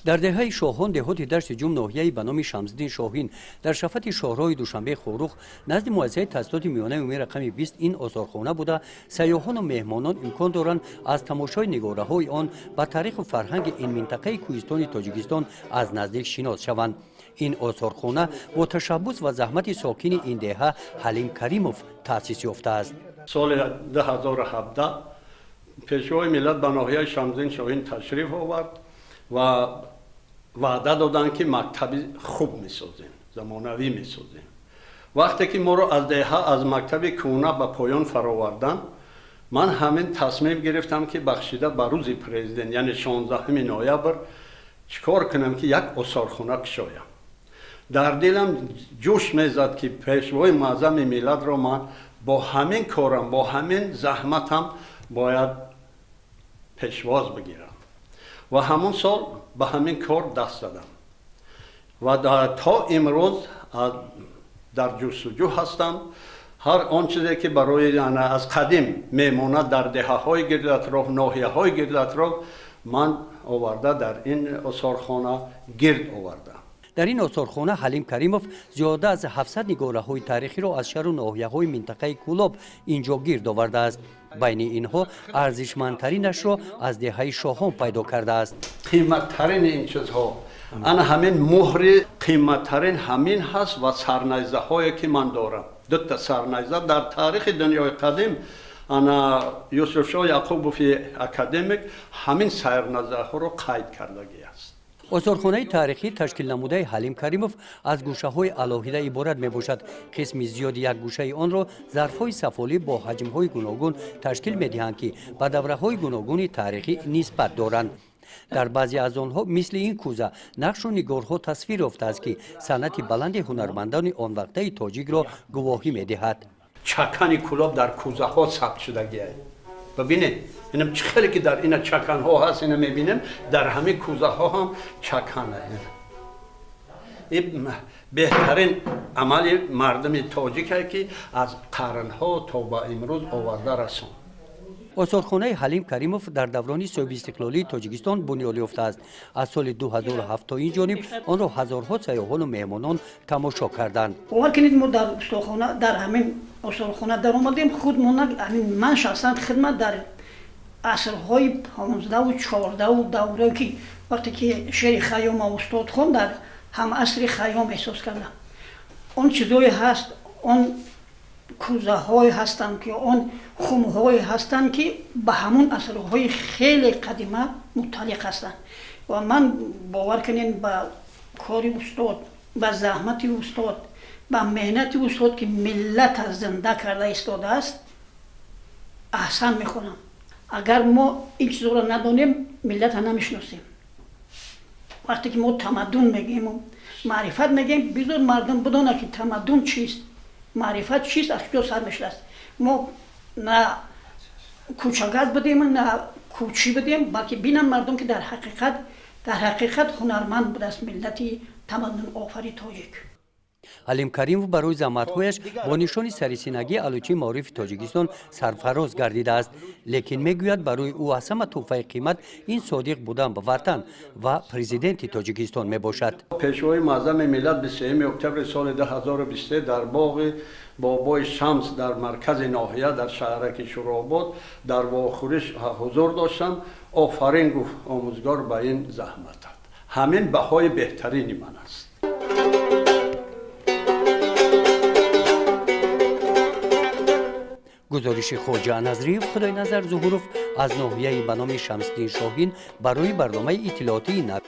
Дар деҳаи Шоҳон, деҳоти Дашти Ҷум, ноҳияи ба номи Шамсиддин Шоҳин, дар шафати шоҳроҳи Душанбе Хоруғ, назди муассисаи таҳсилоти миёнаи умумии рақами 20 ин осорхона буда, сайёҳону меҳмонон имкон доранд аз тамошои нигораҳои он ба таъриху фарҳанги ин минтақаи кӯҳистони Тоҷикистон аз наздик шинос шаванд. Ин осорхона бо ташаббус ва заҳмати сокини ин деҳа Ҳалим Каримов таъсис ёфтааст. Соли 2017 Пешвои миллат ба ноҳияи Шамсиддин Шоҳин ташриф овард ва ваъда доданд, ки мактаби хуб месозем, замонавӣ месозем. Вақте ки моро аз деҳа, аз мактаби кӯҳна ба поён фароварданд, ман ҳамин тасмим гирифтам, ки бахшида ба рӯзи президент, яъне 16 ноябр, чӣ кор кунам, ки як осорхона кушоям. Дар дилам ҷӯш мезад, ки Пешвои муаззами миллатро ман бо ҳамин корам, бо ҳамин заҳматам бояд пешвоз бигирам. Ва ҳамон сол ба ҳамин кор даст задам ва то имрӯз дар ҷустуҷӯ ҳастам. Ҳар он чизе ки барои аз қадим мемонад дар деҳаҳои гирди атроф, ноҳияҳои гирди атроф, ман оварда дар ин осорхона гирд овардам. Дар ин осорхона Ҳалим Каримов зиёда аз 700 нигораҳои таърихиро аз шаҳру ноҳияҳои минтақаи Кӯлоб инҷо гирд овардааст. Байни инҳо арзишмандтаринашро аз деҳаи Шоҳон пайдо кардааст. Қиматтарини ин чизҳо ана ҳамин муҳри қиматтарин ҳамин ҳаст ва сарнайзаҳое ки ман дорам, дута сарнайза. Дар таърихи дунёи қадим ана Юсуфшоҳ Яқубови академик ҳамин сарнайзаҳоро қайд кардагӣ аст. Осорхонаи таърихӣ ташкилнамудаи Ҳалим Каримов аз гӯшаҳои алоҳида иборат мебошад. Қисми зиёди як гӯшаи онро зарфҳои сафолӣ бо ҳаҷмҳои гуногун ташкил медиҳанд, ки ба давраҳои гуногуни таърихӣ нисбат доранд. Дар баъзе аз онҳо, мисли ин кӯза, нақшу нигорҳо тасвир ёфтааст, ки санъати баланди ҳунармандони он вақтаи тоҷикро гувоҳӣ медиҳад. Чакани Кӯлоб дар кӯзаҳо сабт шудагиа. Бибинед, инам чӣ хеле ки дар ина чаканҳо ҳаст, ина мебинем, дар ҳамин кӯзаҳо ҳам чакан. Ин беҳтарин амали мардуми тоҷике, ки аз қарнҳо то ба имрӯз оварда расон. Осорхонаи Ҳалим Каримов дар даврони соҳибистиқлолии Тоҷикистон бунёд ёфтааст. Аз соли 2007 то ин ҷониб онро ҳазорҳо сайёҳону меҳмонон тамошо карданд. Бовар кунед, мо дар устохона, дар ҳамин осорхона даромадем, худмон, ҳамин ман шахсан хидмат дар асрҳои 15-у 14-у даврое ки вақте ки шеъри Хайёма устод хонд, дар ҳамасри Хайём эҳсос кардам. Он чизое ҳаст, он кӯзаҳое ҳастанд, ки он хумҳое ҳастанд, ки ба ҳамон асрҳои хеле қадима мутааллиқ ҳастанд. Ва ман, бовар кунед, ба кори устод, ба заҳмати устод, ба меҳнати устод, ки миллата зинда карда истодааст, аҳсан мехонам. Агар мо ин чизҳоро надонем, миллата намешиносем. Вақте ки мо тамаддун мегӯем, маърифат мегӯем, бизор мардум бидонад, ки тамаддун чист, маърифат чист, аз куҷо сар мешудааст. Мо на кӯчагард будем, на кӯчӣ будем, балки бинанд мардум, ки дар ҳақиқат ҳунарманд будааст миллати тамаддунофари тоҷик. Ҳалим Каримов барои заҳматҳояш бо нишони сарисинагии Аълочии маорифи Тоҷикистон сарфароз гардидааст, лекин мегӯяд, барои ӯ аз ҳама тӯҳфаи қимат ин содиқ будан ба ватан ва президенти Тоҷикистон мебошад. Пешвои муаззами миллат 23 октябри соли 2023 дар боғи Бобои Шамс дар маркази ноҳия, дар шаҳраки Шӯробод, дар вохӯриш ҳузур доштам. Офарин гуфт омӯзгор ба ин заҳматат. Ҳамин баҳои беҳтарини ман аст. Гузориши Хоҷа Назриев, Худойназар Зуҳуров аз ноҳияи ба номи Шамсиддин Шоҳин барои барномаи иттилоотии Нав.